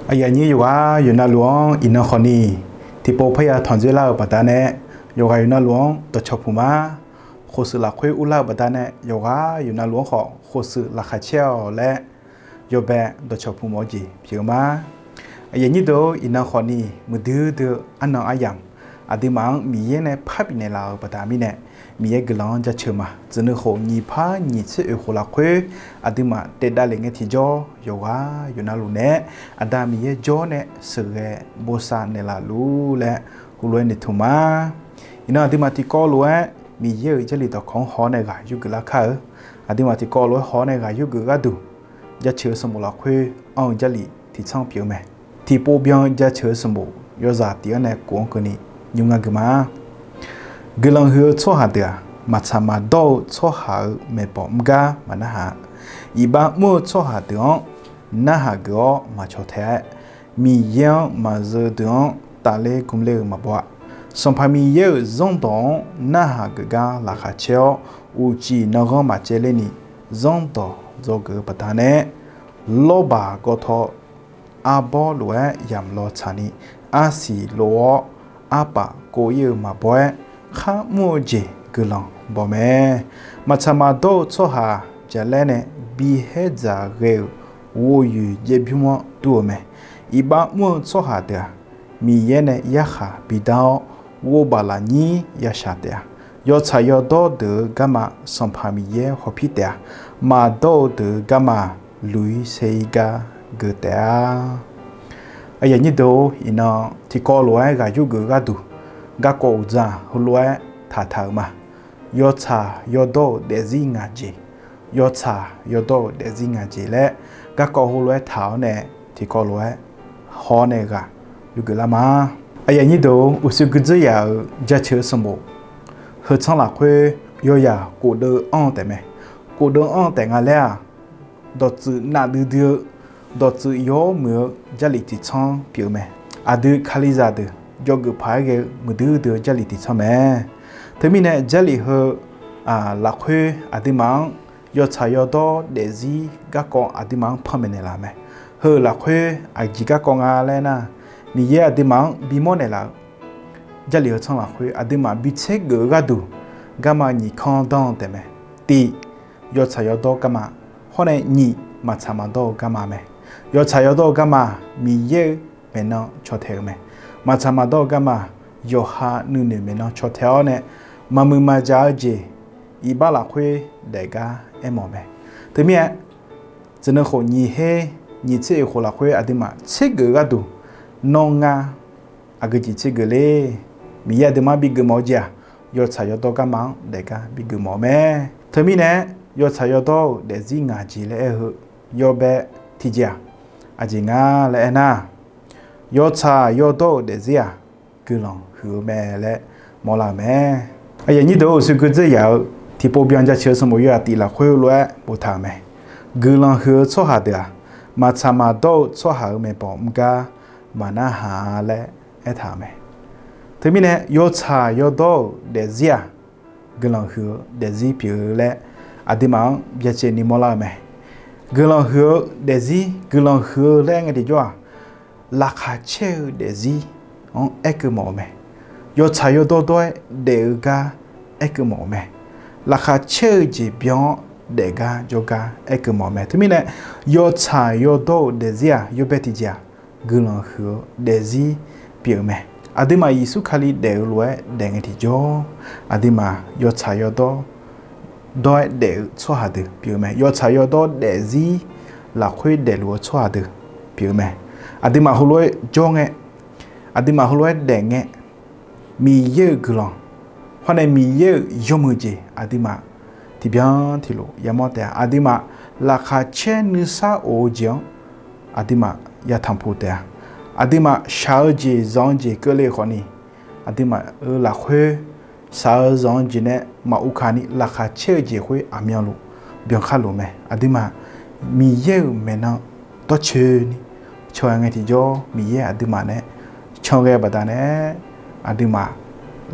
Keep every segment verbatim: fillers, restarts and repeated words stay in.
Aqyuif aqnyir yawqghaq yawqnavluf-anr iqnan khawfni tiqpov parya tanqdzoer lar-eu baqdanae, yawqghaq yawqnavluf-anr dawqcawq puq ma. Khofshuif lafkhoer urlar-eu baqdanae, yawqghaq yawqnavluf-anr khawf khofshuif laqkhaq caer-awq laer yawbae dawqcawq puq mawf-eu jeq pyeuf-eu ma. Aqyuif aqnyir deuq-or, iqnan khawfni muiqdui dui-eu arnan aryamq aqduimaf-anr Miqyaer nae parbif naeqlaf-euq baqda mirnae, Miqyaer guiqlanq-anr jaceuq ma. Tsuif nuikhof nyiq par nyiq tser oeq khof lafkhoer aqduimaf daef davlef ngae tiqjawr, yawqghaq yawqnavluf nae Aqda Miqyaer jawr nae sheuqghae bosav naeqlaf luf laer heulof-aer noeqtmq ma. Iqnan aqduimaf tiqkawv lof-aer Miqyaer-euq Jarlif dawqkawq-anr haw-awr nae ghaq yurgeuf lar kar-eu. Aqduimaf tiqkawv lof-aer haw-awr nae ghaq yurgeuf gharduq, jaceuq-eu sanqbof lafkhoer anr-eu Jarlif tiqtsanr pyeuf-eu mae. Tiqpov byan-eu jaceuq-eu sanqbof yawzaq tif-anr nae kof-anr keuvni nymr ngar gui ma. Guiqlanq huiq-eu tsawrhaq deuq-aq, maqtsaq maqdawr-eu tsawrhaq-euq maeqbawq mr gar maqnarhaq-a. Iqbax mr-eu tsawrhaq deuq-anr narhaq geuf-awr maq caw tae-aer, Miqyaer-anr maqzeu deuq-anr tafler gmler-eu maqbaw-a. Sanqpaq Miqyaer-euq zanrdawq-anr narhaq geuf gar laqkhaq caer-awr, uqcif nanghanr maq caev lerni zanrdawq dzawgeuf-eu baqdanae, lawrbaq gawtaw arbawr lof-aer yamq law tsaqni, arsiq lof-awr arpaf kov ir-eu maqbaw-aer, kharmr-eu jeq guiqlanq baw mae. Maqtsaq maqdawr-eu tsawrhaq jaqlaer nae bi haer dzaq ghae-euq ghovyoeq jaev bymr-anr dur-eu mae. Iqbax mr-eu tsawrhaq deuq-aq, Miqyaer nae yarkhaq bidar-awr, ghovbaq lafnyir yashaq taef-a. Yawtsaq yawdawr deuq-eu garma Sanqpaq Miqyaer hawpir taef-a. Maqdawr-eu deuq-eu garma luq-ir saer-ir gar geu taef-a. Aqyuif aqnyir deuq-or, iqnan tiqkawv lof-aer ghaq yurgeuf gharduq, garkawv uqdzan heulof-aer taqtaq-euq ma. Yawtsaq yawdawr-euq daefzir ngaq jeq, yawtsaq yawdawr-euq daefzir ngaq jeq laer garkawv heulof-aer taq-awr nae, tiqkawv lof-aer haw-awr nae ghaq yurgeuf lar ma. Aqyuif aqnyir deuq-or, uqshoe guidzeur yaf-euq jaceuq-eu sanqbof heu tsanr lafkhoer yawyaq khofdeuv anr-eu taef mae. Khofdeuv anr-eu taef nga laer-aq, dawqtsuif nafdui dui-eu, dawqtsuif yawr muiq-eu Jarlif tiqtsanr pyeuf-eu mae. Aqdui Kalizaq deuq jawrgeuf paq-aer ghae-eu muiqdui dui-eu Jarlif tiqtsanr mae. Teumirnae Jarlif heu lafkhoer aqduimaf-anr yawtsaq yawdawr daefzir garkawv aqduimaf-anr panmaeq naeqlaf-eu mae. Heu lafkhoer aqjeq garkawv nga laer nar, Miqyaer aqduimaf-anr bimawr naeqlaf-eu Jarlif heu tsanr lafkhoer aqduimaf bi tsergeuf-eu gharduq, garma nyiq kanr danr-eu taef mae. Tiq, yawtsaq yawdawr garma, hawr nae nyiq, maqtsaq maqdawr-eu garma mae. Yawtsaq yawdawr-eu garma, Miqyaer-euq maeqnan caw tae-eu mae. Maqtsaq maqdawr-eu garma, yawqha nuinoeq maeqnan caw tae-awr nae, maqmuiq maqjaq-eu jeq iqbax lafkhoer daef gar aermawf mae. Teumirnae, tsuif nuikhof nyiq her nyiq tser oeq khof lafkhoer aqduimaf tsergeuf-eu gharduq, nawr ngar aqgeu jeq tsergeuf le. Miqyaer aqduimaf-anr bigeuf mawf-eu jeq-aq, yawtsaq yawdawr garma-anr daef gar bigeuf mawf-eu mae. Teumirnae, yawtsaq yawdawr-euq daefzir ngaq jeq laer aer-eu heu yawbae tiqjeq-aq, aqjeq nga laer aernar, yawtsaq yawdawr-euq daefzir-aq, guiqlanq huiq-eu mae laer mawrlar-euq mae. Aqyuif aqnyir deuq-or, uqshoe guidzeur yaf-eu tiqpov byan jaceuq-eu sanqbof yawyaq tif lafkhoer lof-aer boftaq-euq mae. Guiqlanq huiq-eu tsawrhaq deuq-aq, maqtsaq maqdawr-eu tsawrhaq-euq maeqbawq mr gar maqnarhaq-a laer aertaq-euq mae. Teumirnae yawtsaq yawdawr-euq daefzir-aq, guiqlanq huiq-eu daefzir pyeuf-eu laer aqduimaf-anr byacaevni mawrlar-eu mae. Guiqlanq huiq-eu daefzir, guiqlanq huiq-eu laer aer ngae tiqjawr-aq, laqkhaq caer-eu daefzir-anr aerkeuv mawf-eu mae. Yawtsaq yawdawr dawr-aer daef-eu gar aerkeuv mawf-eu mae. Laqkhaq caer-eu jeq byan-awr daef gar jawrgar aerkeuv mawf-eu mae. Teumirnae, yawtsaq yawdawr-euq daefzir-aq, yawbae tiqjeq-aq, guiqlanq huiq-eu daefzir pyeuf-eu mae. Aqduimaf Yeqsur Kali daef-eu lof-aer daef ngae tiqjawr, aqduimaf yawtsaq yawdawr dawr-aer daef-eu tsawrhaq deuq pyeuf-eu mae. Yawtsaq yawdawr daefzir lafkhoer daefluf-eu tsawrhaq deuq pyeuf-eu mae. Aqduimaf heulof-aer jawr ngae, aqduimaf heulof-aer daef ngae, Miqyaer-euq guiqlanq, hawr nae Miqyaer-euq yawmuiq jeq aqduimaf tiqbyan tiqlof yamawr taef-a. Aqduimaf laqkhaq caer nuisar of-eu jeq-anr aqduimaf yatanq puq taef-a. Aqduimaf shaq-eu jeq zanq-eu jeq keuvle khawfni, aqduimaf-euq lafkhoer shaq-eu zanq-eu jeq nae maq uvkaq ni laqkhaq caer-eu jeq khoer aqmyanluf byankar luf mae. Aqduimaf Miqyaer-euq maeqnan dawrcoeni can-aer ngae tiqjawr, Miqyaer aqduimaf nae can ghae-eu baqdanae, aqduimaf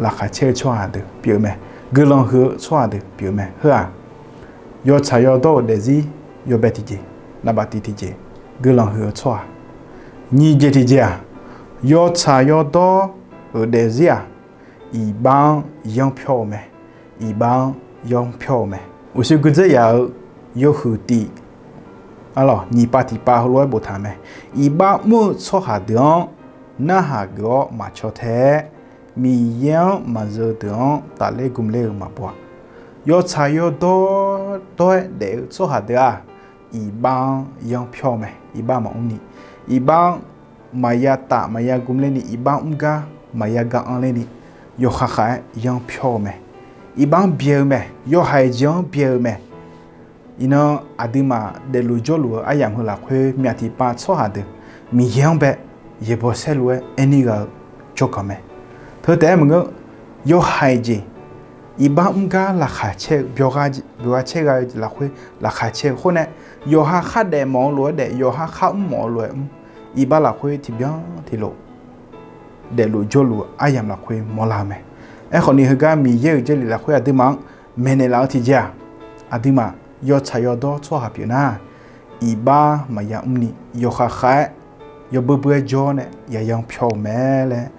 laqkhaq caer-eu tsawrhaq deuq pyeuf-eu mae. Guiqlanq huiq-eu tsawrhaq deuq pyeuf-eu mae. Heu-aq, yawtsaq yawdawr-euq daefzir yawbae tiqjeq, naqbaf tiq tiqjeq, guiqlanq huiq-eu tsawrhaq. Nyiq jeq tiqjeq-aq, yawtsaq yawdawr-euq daefzir-aq, iqbax-anr yanr pyawr-eu mae. Iqbax-anr yanr pyawr-eu mae. Uqshoe guirdzer yaf-eu yawhuiq tif, arlawq, nyiq pav tiq pav heulof-aer boftaq mae. Iqbax mr-eu tsawrhaq deuq-anr narhaq geuf-awr maqcaw tae-aer, Miqyaer-anr maqzeu deuq-anr tafler gmler-eu maqbaw-a. Yawtsaq yawdawr dawr-aer daef-eu tsawrhaq deuq-aq, iqbax-anr yanr pyawr-eu mae. Iqbax maqmr ni, iqbax-anr maqya taf maqya gmler ni, iqbax mr gar maqya ga anr ler ni, yawkhav khav-aer yanr pyawr-eu mae. Iqbax-anr byae-eu mae. Yawhaiq jeq-anr byae-eu mae. Iqnan aqduimaf daefluf jawrluf-eu aryamq heu lafkhoer myaq tiqpav tsawrhaq deuq Miqyaer-anr bae yaeqbawq saerlu-aer aerni gha-eu jawrganq mae. Teu taef-aer maqngeur, yawhaiq jeq iqbax mr gar laqkhaq caer-eu, byawq byawq gha caer gha-eu lafkhoer laqkhaq caer-eu khoer nae, yawqha khardaef mawf-eu lof-aer daef, yawqha kharmr mawf-eu lof-aer mr, iqbax lafkhoer tiqbyan tiqlof daefluf jawrluf-eu aryamq lafkhoer mawrlar-eu mae. Aerkhawf ni heugar Miqyaer-euq Jarlif lafkhoer aqduimaf-anr maeqnaeq laf-eu tiqjeq-aq, aqduimaf yawtsaq yawdawr tsawrhaq pyeuf nar, iqbax maqya mr ni yawkhav khav-aer yawbui bui-aer jawr nae yayan pyawr-eu mae laer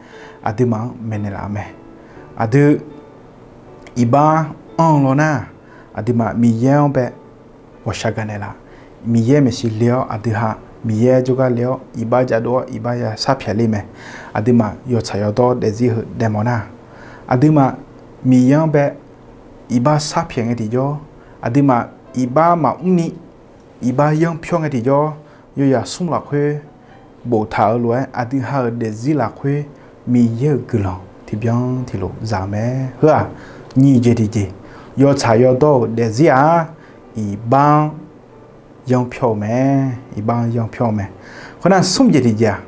aqduimaf-anr maeqnaeq laf-eu mae. Aqdui iqbax anr-eu lawr nar, aqduimaf Miqyaer-anr bae ghawqshaq gaqnaeq laf. Miqyaer maeqshi le-awr aqdui ha Miqyaer jawrgar le-awr iqbax jadov-awr iqbax ya sharpyaeq ler mae. Aqduimaf yawtsaq yawdawr daefzir heu daefmawf nar, aqduimaf Miqyaer-anr bae iqbax sharpyaeq ngae tiqjawr, aqduimaf iqbax maqmr ni iqbax yanr pyawr ngae tiqjawr, yawyaq smr lafkhoer boftaq-eu lof-aer aqdui ha-euq daefzir lafkhoer Miqyaer-euq guiqlanq tiqbyan tiqlof za-eu mae. Heu-aq, nyiq jeq tiqjeq, yawtsaq yawdawr-euq daefzir-aq, iqbax-anr yanr pyawr-eu mae. Iqbax-anr yanr pyawr-eu mae. Khoernar smr jeq tiqjeq-aq,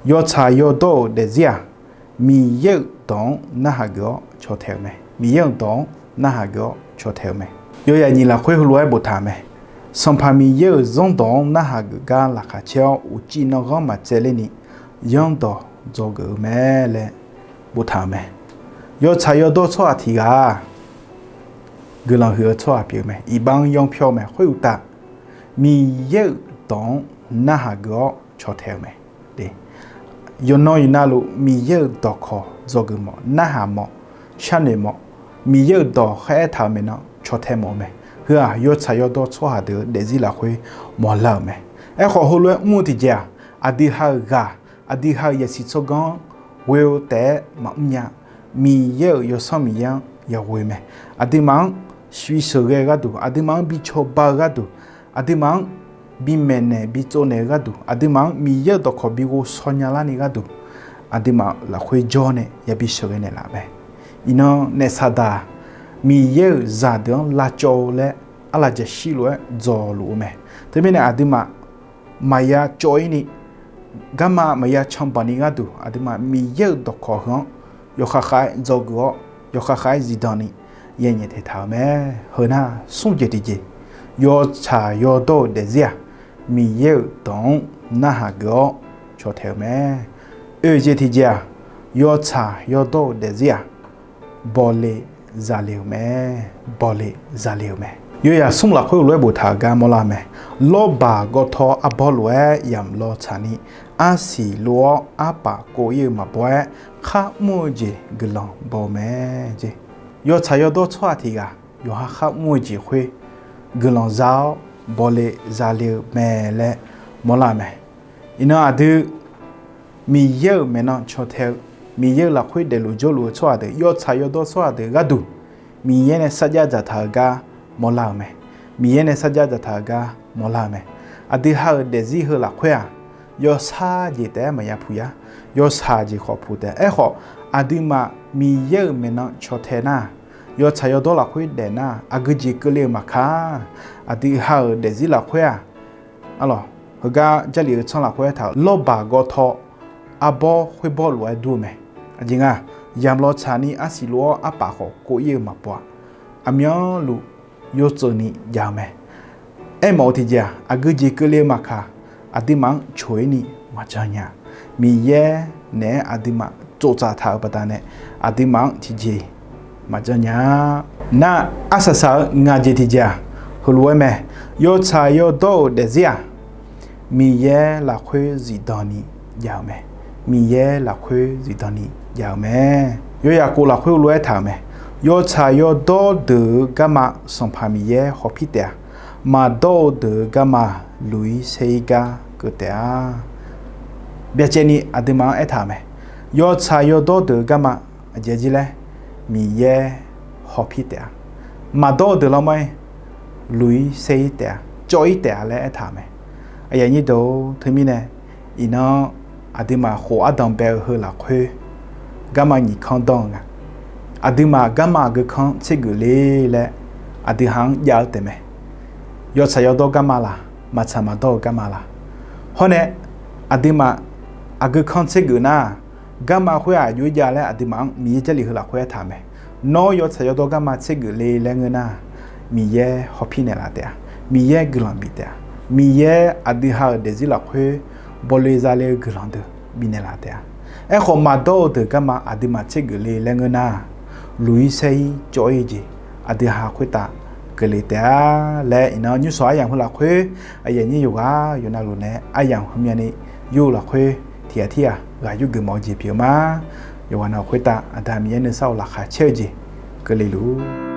yawtsaq yawdawr-euq daefzir-aq, Miqyaer-euq dawq-anr narhaq geuf-awr caw tae-eu mae. Miqyaer-euq dawq-anr narhaq geuf-awr caw tae-eu mae. Yawyaq nyiq lafkhoer heulof-aer boftaq-euq mae. Sanqpaq Miqyaer-euq zanrdawq-anr narhaq geuf gar laqkhaq caer-awr uqcif nanghanr maqtsaev lerni, zanrdawq dzawgeuf-eu mae laer boftaq-euq mae. Yawtsaq yawdawr tsawrhaq tiq ghaq-aq, guiqlanq huiq-eu tsawrhaq pyeuf-eu mae. Iqbax-anr yanr pyawr-eu mae. Khoeruqtaf, Miqyaer-euq dawq-anr narhaq geuf-awr caw tae-eu mae. Yawqnan yawqnavluf Miqyaer-euq dawqkawq dzawgeuf mawf, narhaq mawf, sharnoeq mawf, Miqyaer-euq dawq khaer aertaq-euq maeqnan caw tae mawf-eu mae. Heu-aq, yawtsaq yawdawr tsawrhaq deuq-eu daefzir lafkhoer mawrlar-euq mae. Aerkhawf, heulof-aer mr-eu tiqjeq-aq, aqdui ha-euq ghaq, aqdui ha-euq yasiq tsawrganr-anr ghoe-eu taef-aer maqmr nya. Miqyaer-euq Yawsanr Miqyaer-anr yaghoe mae. Aqduimaf-anr bi sheuqghae-eu gharduq, aqduimaf-anr bi cawba-eu gharduq, aqduimaf-anr bi maeqnaeq bi tsovnaeq-eu gharduq, aqduimaf-anr Miqyaer-euq dawqkawq bi ghovshaw nyalar ni gharduq, aqduimaf lafkhoer jawr nae yabi sheuqghae naeqlaf mae. Iqnan naef Saqdaq-aq, Miqyaer-euq zaqdeuq-anr lavcawv-eu laer arlaqjaqshir lof-aer dzawqluf-eu mae. Teumirnae aqduimaf maqya cawv-ir ni, garma maqya canbanq ni gharduq, aqduimaf Miqyaer-euq dawqkawq heu-anr yawkhav khav-aer dzawgeuf-awr, yawkhav khav-aer zifdan ni yaer nyaef taeqtaq-euq mae. Heu nar smr jeq tiqjeq, yawtsaq yawdawr-euq daefzir-aq, Miqyaer-euq dawq-anr narhaq geuf-awr caw tae-eu mae. Oeq jeq tiqjeq-aq, yawtsaq yawdawr-euq daefzir-aq, bawle zale-euq mae. Bawle zale-euq mae. Yawyaq smr lafkhoer lof-aer boftaq-euq gar mawrlar-eu mae. Lawrbaq gawvtaw arbawr lof-aer yamq law tsaqni, arsiq lov-awr arpaf kov-ir-eu maqbaw-aer, kharmr-eu jeq guiqlanq baw-eu mae. Yawtsaq yawdawr tsawrhaq tiq ghaq yawqha kharmr-eu jeq khoer guiqlanq za-awr bawle zale-eu mae laer mawrlar-eu mae. Iqnan aqdui Miqyaer-euq maeqnan caw tae-eu, Miqyaer-euq lafkhoer daefluf jawrluf-eu tsawrhaq deuq, yawtsaq yawdawr tsawrhaq deuq gharduq, Miqyaer nae sarjax dzaqtaq-eu gar mawrlar-euq mae. Miqyaer nae sarjax dzaqtaq-eu gar mawrlar-eu mae. Aqdui ha-euq daefzir heu lafkhoer-aq, yawshaq jeq taef-aer maqya puq yar. Yawshaq jeq khawf puq taef. Aerkhawf, aqduimaf Miqyaer-euq maeqnan caw tae nar, yawtsaq yawdawr lafkhoer daef nar, aqgeu jeq keuvle-eu maqkaq, aqdui ha-euq daefzir lafkhoer-aq, arlawq, heugar Jarlif-eu tsanr lafkhoer aertaq-euq lawrbaq gawvtaw arbawr khoerbawr lof-aer dur-eu mae. Aqjeq nga, yamq law tsaqni arsiq lof-awr arpaf khawf kov-ir-eu maqbaw-a. Aqmyanluf yawtseuv ni jav-eu mae. Aermawf-eu tiqjeq-aq, aqgeu jeq keuvle-eu maqkaq, aqduimaf-anr coq-ir ni maqjan nya. Miqyaer naeq-aer aqduimaf tsoftsaf taq-euq baqdanae, aqduimaf-anr tiqjeq maqjan nya. Nar, arsaq saq-eu ngaq jeq tiqjeq-aq, heulof-aer mae. Yawtsaq yawdawr-euq daefzir-aq, Miqyaer lafkhoer zifdan ni jav-eu mae. Miqyaer lafkhoer zifdan ni jav-eu mae. Yawzaq khof lafkhoer heulof-aer aertaq-euq mae. Yawtsaq yawdawr deuq-euq garma Sanqpaq Miqyaer hawpir taef-a. Maqdawr-eu deuq-euq garma luq-ir saer-ir gar keuv taef-a. Byacaevni aqduimaf-anr aertaq-euq mae. Yawtsaq yawdawr deuq-euq garma aqjeq jir laer Miqyaer hawpir taef-a. Maqdawr-eu deuq lanrma-ir luq-ir saer-ir taef-a, cawv-ir taef-a laer aertaq-euq mae. Aqyuif aqnyir deuq-or, teumirnae iqnan aqduimaf khof ardanq bae-eu heu lafkhoer garma nyiq kanr dawr-eu nga. Aqduimaf garma aqgeu kanr tsergeuf le laer aqdui ha-anr jav-eu taef mae. Yawtsaq yawdawr garma la, maqtsaq maqdawr-eu garma la. Hawr nae aqduimaf aqgeu kanr tsergeuf nar, garma khoer-aq jov-ir jav laer aqduimaf-anr Miqyaer Jarlif heu lafkhoer aertaq-euq mae. Nawr yawtsaq yawdawr garma tsergeuf le laer ngeur nar, Miqyaer hawpir naeqlaf taef-a. Miqyaer guiqlanq bif taef-a. Miqyaer aqdui ha-euq daefzir lafkhoer bawle zale-eu guiqlanq deuq bifnaeq laf taef-a. Aerkhawf maqdawr-eu deuq garma aqduimaf tsergeuf le laer ngeur nar, luq-ir saer-ir cawv-ir-eu jeq aqdui ha khoertav keuvle taef-a laer iqnan nymrshawq aryamq heu lafkhoer aqyuif aqnyir yawqghaq yawqnavluf nae aryamq heumyani yur-eu lafkhoer tiqghaq tirghaq ghaq yurgeuf mawf-eu jeq pyeuf-eu ma. Yawqghaq navluf khoertav Aqda Miqyaer nuisar-eu laqkhaq caer-eu jeq keuvle luf